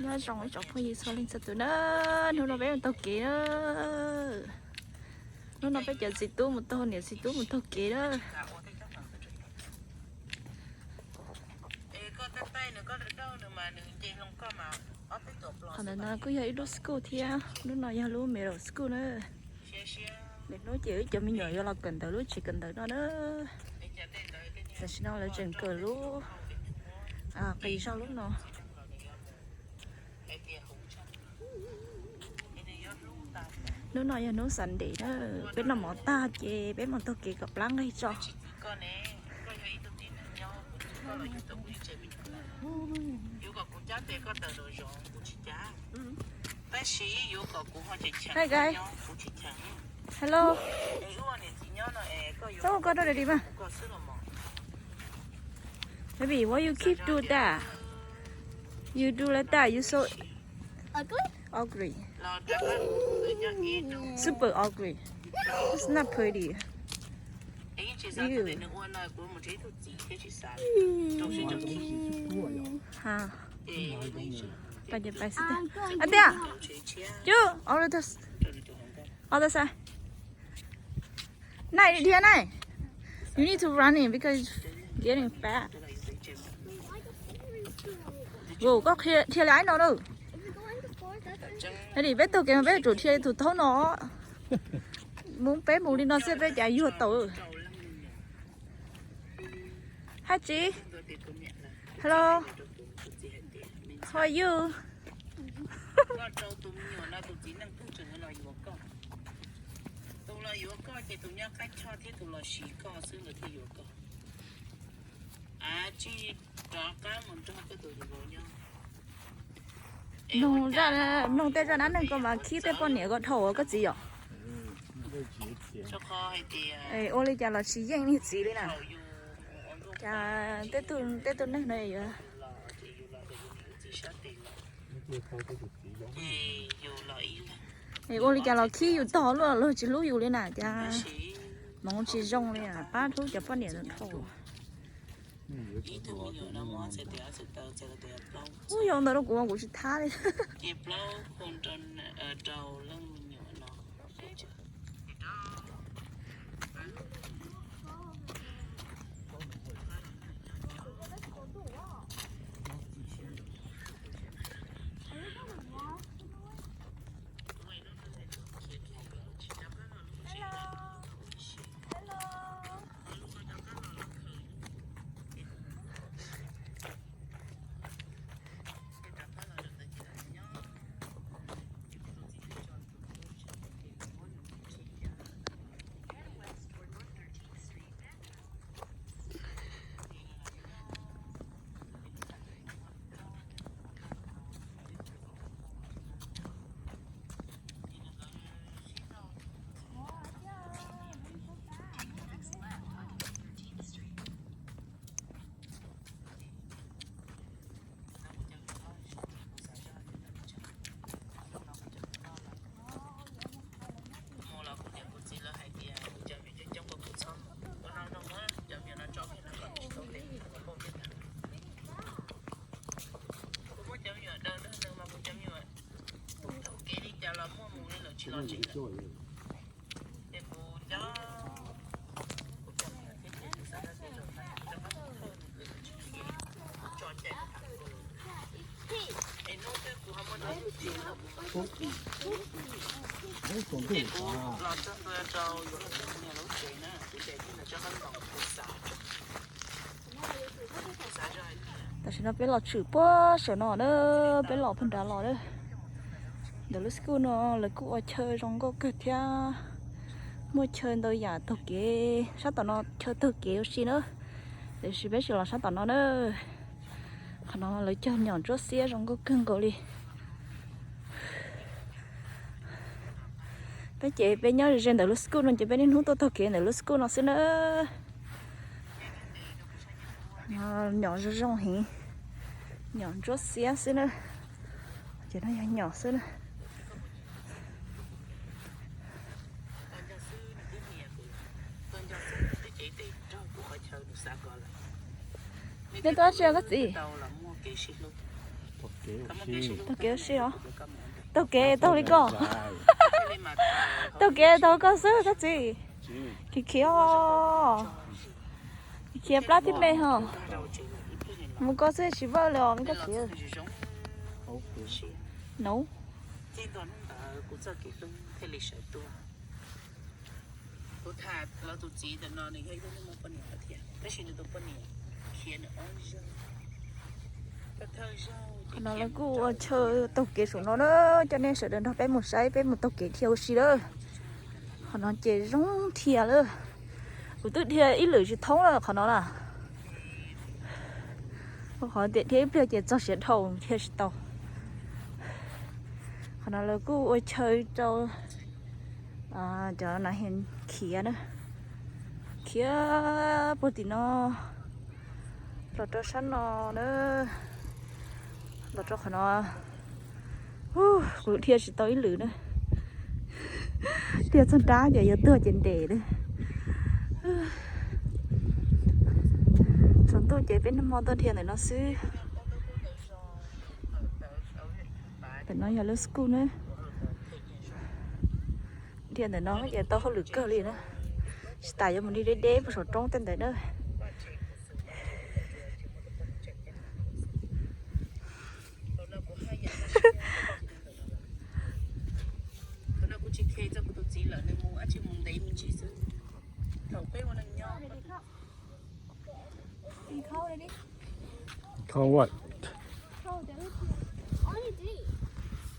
Nyob zoo ib tsoom phooj ywg txhua leej txhua tus na, hnub no peb mus taug kev na. Hnub no peb cov txiv tub mus taug, niam txiv tub mus taug kev na. Qhov ntawm no kuj yog ib lub school thiab, lub no yog lub middle school na. Lwm hnub ces wb cov me nyuam yuav los kawm ntawv lub tsev kawm ntawv no na. Tam sim no lawv tseem kawm lub qis zog lub no. Hnub no yog hnub Sunday na, peb noj mov tag ces peb mus taug kev kom plab nqig tso. Hi guys. Hello. Txhob ua koj rau ready mas. Baby, why you keep do that? You do like that, you so ugly. Super ugly. It's not pretty. You. Ha. Pais ces pais xwb tiag. Atiag. Cub, ua li tag. Ua tag sai. Nai, dhia nai. You need to run in because it's getting fat. Wow, koj dhia li ib no na. Hais li peb taug kev mas peb yuav tsum dhia li tus thaub no. Mus peb mus li no xwb peb cas yuag tau. Hi Tsis. Hello. How are you? Mloog zaj, mloog tej zaj dab neeg ko mas khib tej poj niam ko dhau koj txiv yom. Ua li cas los tsis yeej niag txiv li na. Cas tej tug neeg no yuav, ua li cas los khib yus tog luaj, luag tsis hlub yus li na cas. Hmoov tsis zoo li, pab hlub cov poj niam dhau. Ub, yog ntawd rau kuv mas kuv tsis thab li. Tam sim no peb los tshwm puag saum no na, peb los puag nrad los na. Ntawm lub school no lawv kuj ua chaw zoo nkauj kawg thiab, muaj chaw ntau yam taug kev, sab tom no chaw taug kev ua si na. Tiam sis peb tsis los sab tom no na. Qhov no lawv cog nyom ntsuab xiab zoo nkauj kawg nkaus li. Peb ces peb nyob ze ntawm lub school no ces peb niaj hnub tuaj taug kev ntawm lub school no xwb na. Nyom zoo zoo heev, nyom ntsuab xiab xwb na. Ces no yog nyom xwb na. Nej tuaj dab tsi koj txiv? Taug kev ua si os. Taug kev taug li koj. Taug kev taug koj xwb koj txiv. Khiav khiav os. Khiav plab tib me ho. Mus koj xwb tsis vawj li os me koj txiv. Nub. Qhov no lawv kuj ua chaw taug kev saum no na, coj nej sawv daws nrog peb mus saib peb mus taug kev dhia ua si lawm. Qhov no ces zoo dhia lawm. Kuv twb dhia ib lwm tsis thoob lawm qhov no na. Qhov tias dhia ib pliag ces txog siav dhau dhia tsis tau. Qhov no lawv kuj ua chaw rau cov nas hias khiav na, khiav puag tim no los rau sab no na, los rau qhov no. Kuv dhia tsis tau ib lwm na, dhia txog nrab ces yuav tuag ces ntes na. Tsaus ntuj ces peb noj hmo tuaj dhia ntawm no xwb. Ntawm no yog lub school na. Dhia ntawm no ces tau hauj lwm kawg li na. Tsis tas yuav mus dhia deb deb puag saum roob tej ntawd na. Count what?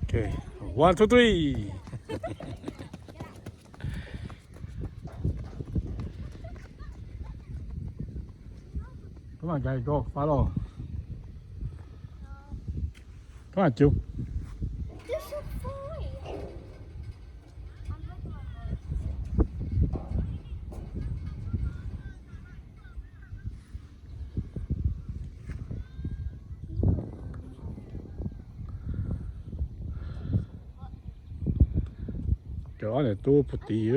Okay, one, two, three. Các bạn chạy go, follow. Các bạn chịu. Cov ob niam tub puag tid.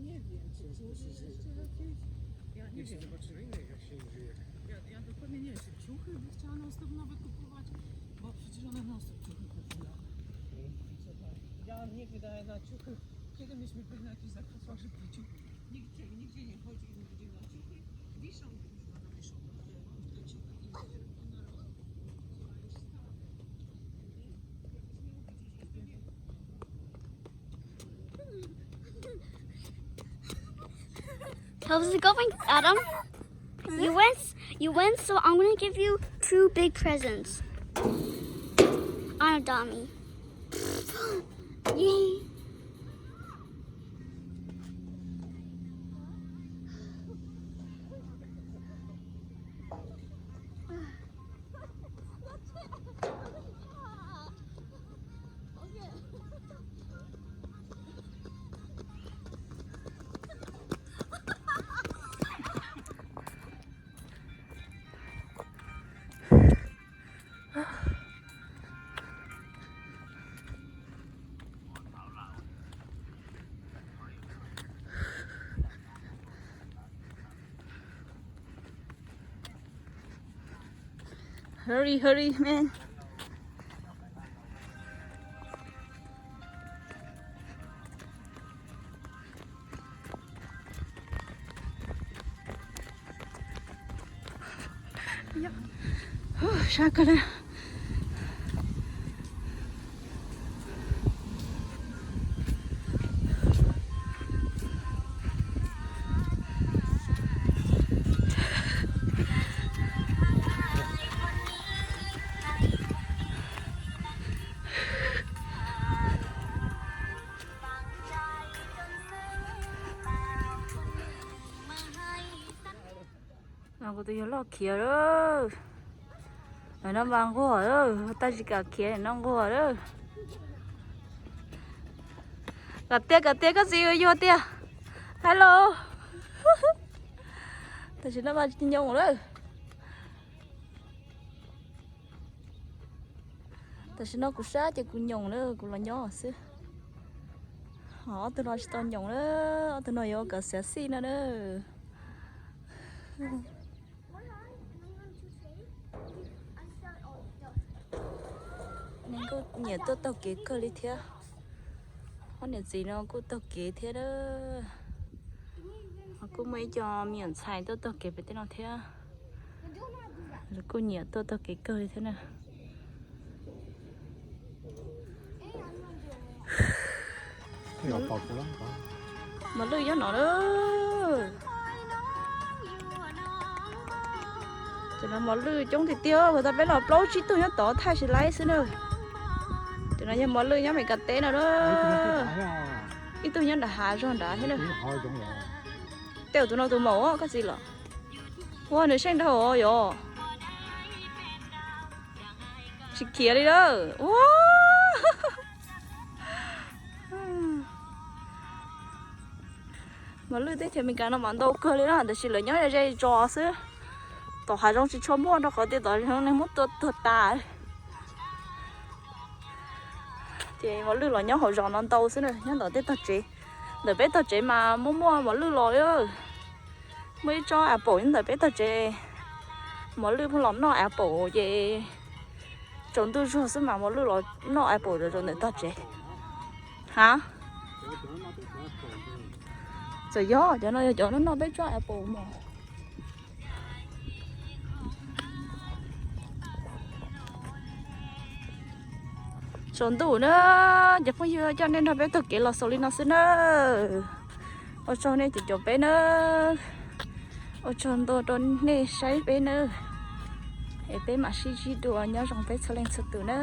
Ja, nie wiem, czy ciuchy, czy, czy jakieś. Ja, ja dokładnie nie wiem, czy ciuchy by chciała non-stop nawet kupować, bo przecież ona non-stop ciuchy kupuje. Mhm. Wiecie, tak. Ja nie wydaję na ciuchy. Kiedy myśmy byli na jakichś zakupach, żeby ciuchy. Nigdzie, nigdzie nie chodzi, nigdzie na ciuchy. Wiszą, kurwa, na wieszakach, te, te ciuchy i ona robi. Ona jest stara. Mhm. Jakbyś nie lubi gdzieś iść, to nie. How's it going, Adam? You went, you went, so I'm gonna give you two big presents. On a dummy. Yay. Hurry, hurry, man. Sab kawg li. Kuv tus yawg loj khiav lawm. No mas nquag lawm, tab sis kam khiav no nquag lawm. Kom tiag, kom tiag, koj txiv yuag tiag. Hello. Tam sim no mas tsis nyoos lawm. Tam sim no kuv sab ces kuv nyoos na, kuv los nyob xwb. Ho ob tug no tsis tau nyoos na, ob tug no yuav kom xiav xij no na. Nws kuj nyiam tuaj taug kev kawg li thiab. Ob niam txiv no kuj taug kev thiab na. Ho kuj muaj ib co me nyuam ntxhais tuaj taug kev pem tej no thiab. Lawv kuj nyiam tuaj taug kev kawg li thiab na. Mos lwj nyob no na. Cov no mos lwj coob tiag tiag, puas tau peb los plaub tsib tug nyob tod thaij tsis laib xwb na. Cov no yog mos lwj nyob Meskas teb no na. Ib tug nyob nram hav zog nrad thiab na. Tej tus no tus maum koj txiv los. Ua nws seej dhau yom. Tsis khiav li lawm. Ua mos lwj teb chaws Amelikas no mas ntau kawg li na, tab sis lawv nyob ze zos xwb. Tom hav zoov tsis tshua muaj rau qhov tias tom hav zoov neeg muab tua tuag tas. Ces mos lwj los nyob hauv zos no ntau xwb na, nyob ntawm tej tog tsev. Ntawm peb tog tsev mas muaj muaj mos lwj los li. Muaj ib tsob apple nyob ntawm peb tog tsev, mos lwj pheej los noj apple ces tsaus ntuj zuag xwb mas mos lwj los noj apple rau ntawm tog tsev. Ha? Txawm yog cov no yog cov noj noj peb tsob apple mos. Tsaus ntuj na, cov phooj ywg, coj nej nrog peb taug kev los xaus li no xwb na. Ua tsaug nej cov caum peb na. Ua tsaug ntau rau nej saib peb na. Es peb mam sib ntsib dua, nyob zoo peb txhua leej txhua tus na.